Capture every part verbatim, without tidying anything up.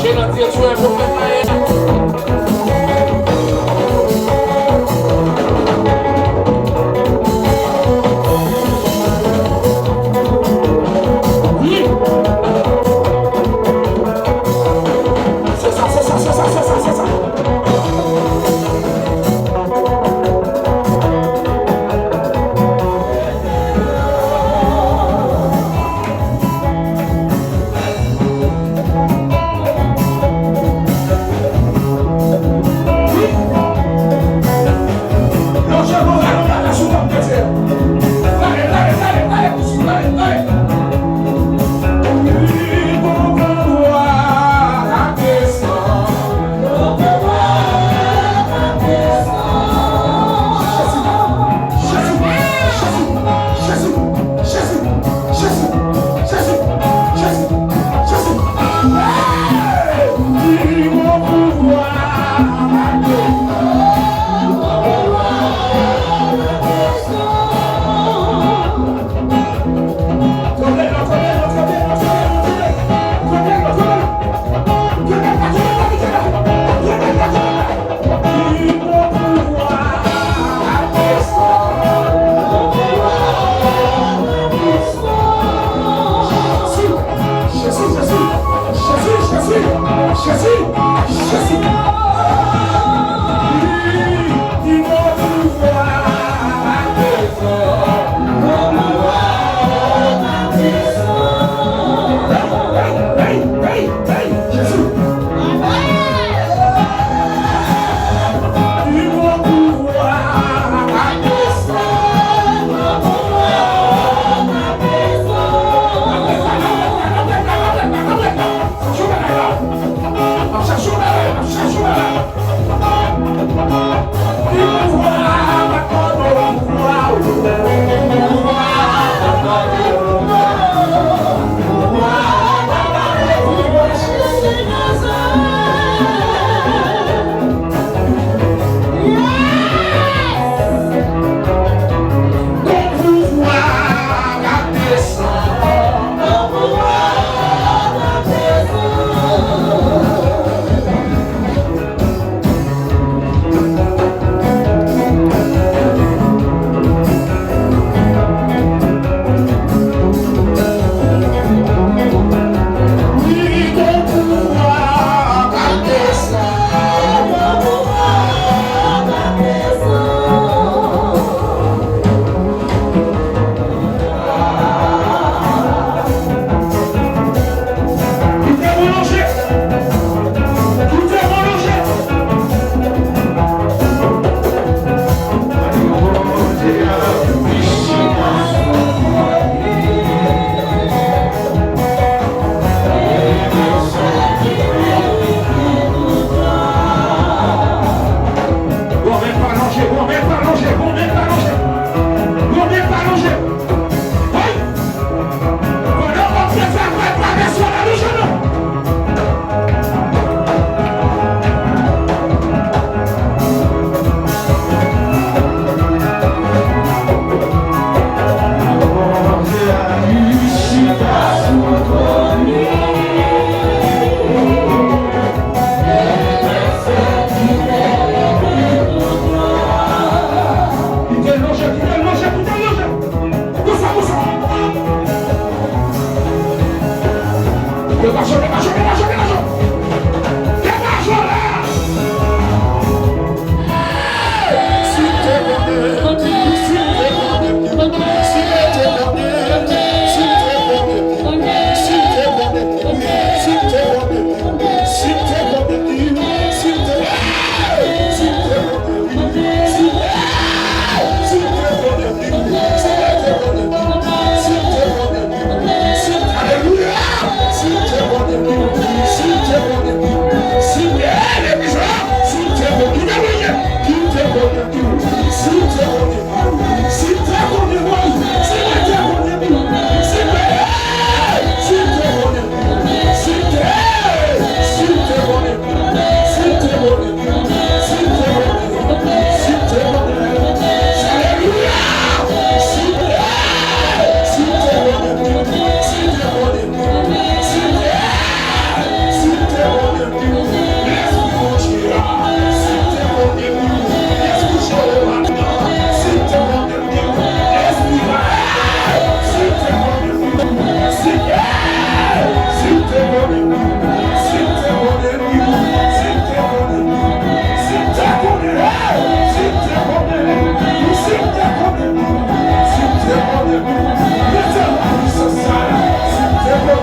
Che nan direksyon pwofèt la ye. Wi. Se sa, se sa, se sa, se sa, se sa.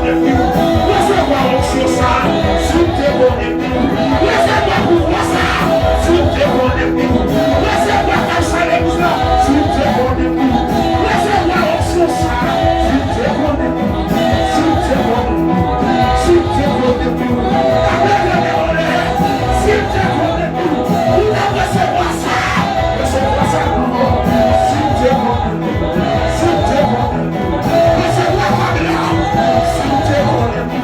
Resevwa onksyon sa a, si w te bon ènmi w. Resevwa pouvwa sa a, si w te bon ènmi w. Resevwa kay sa legliz la, si w te bon ènmi w. Resevwa onksyon sa a, si w te bon ènmi w. Si w te bon ènmi w. Si w te bon ènmi w. K ap leve men w anlè. Si w te bon ènmi w. Ou t ap resevwa sa a. Resevwa sa a, non. Si w te bon ènmi w. Si w te bon ènmi w. Resevwa fanmi la. Si w te bon ènmi w.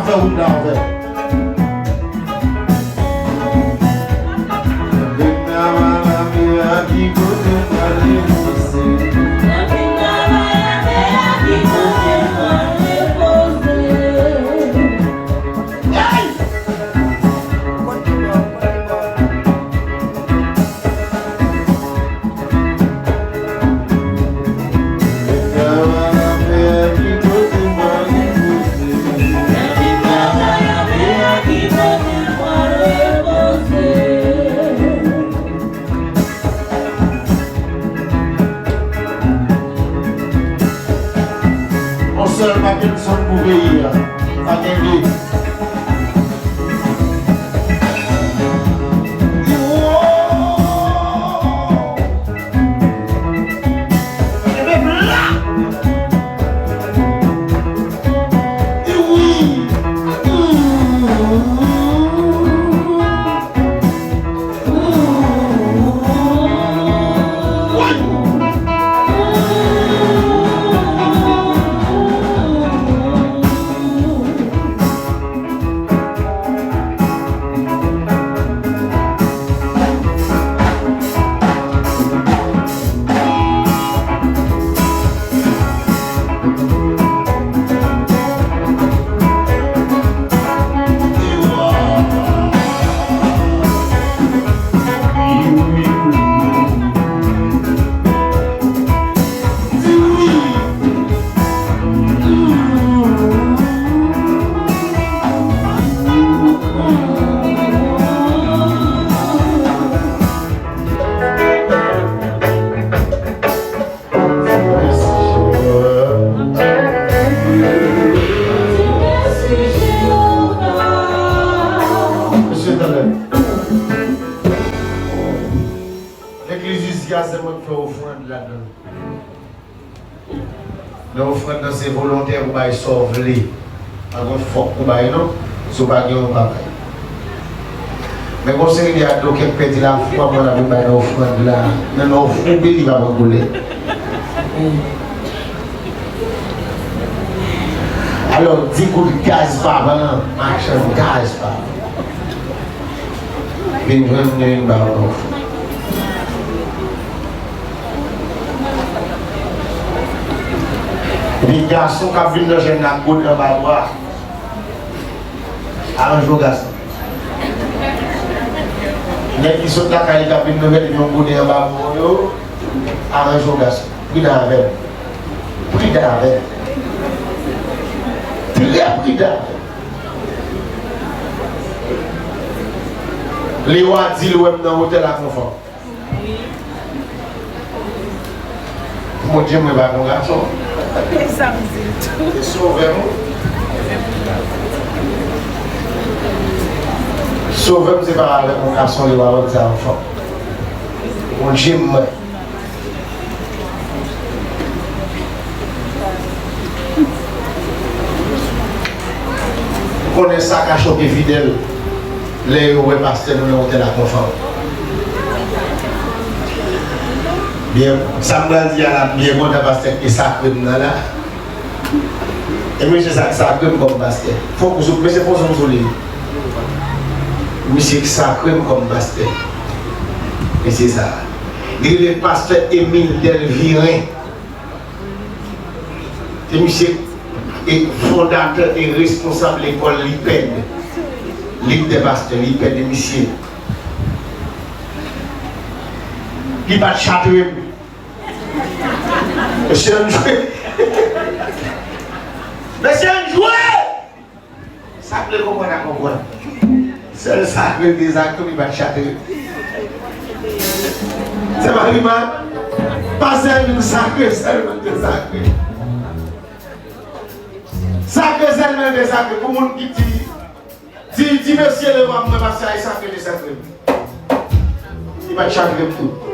Fè wout la avè m. Vin nan Malami a ki kote m prale poze. Vin nan Malami a ki kote m prale poze. Hey! On sèl Mackenson pou peyi a. Pa gen de. Mesye, talè. Legliz isi a, se mwen k fè ofrann ladan l. Men ofrann nan se volontè pou bay sa w vle. Pa gen fòk pou bay non. Si w pa gen, w pa bay. Men gon seri de ado k pèdi lafwa, mwen ap vin bay nan ofrann la. Men nan ofrann li pa pran koulè. Alò, di kout gaz papa an, machann gaz papa. Vin jwenn mwen, vin ba w ofrann. Epi gason k ap vin nan jèn nan ak gode anba bra, aranje w gason. Nèg ki sot lakay li k ap vin nan jèn, yon gode anba bra yo, aranje w gason. Pridan avè l. Pridan avè l. Trè pridan avè l. Lewa di l wè m nan otèl ak yon fanm. Wi. Bondye mwen pa gon gason. E sa m di l tou. E sovè m. Sovè m se pa avèk yon gason li pa wè m se yon fanm. Bondye mwen. Ou konnen sa ka choke fidèl lè yo wè pastè nou nan otèl ak yon fanm. Byen, sa m pral di a la, m byen kontan pastè k te sakre m nan la. E mesye sa k sakre m kòm pastè. Fò kou sou, mesye fò sou sou li. Misye k sakre m kòm pastè. Mesye sa. Li rele pastè Emile Delviren. Se misye e fondatè e responsab lekòl Lipèd. Lig dè pastè Lipèd e misye. Li pa t chatre m. Mesye ann jwe. Mesye ann jwe. Sa k vle konprann a konprann. Sèl sakre m te sakre m, li pa t chatre m. Se pa li man. Pa sèl m sakre, sèlman m te sakre. Sakre sèlman m te sakre. Pou moun ki di, di, di mesye lè w ap mwen pastè a e sakre te sakre m. Li pa t chatre m tou.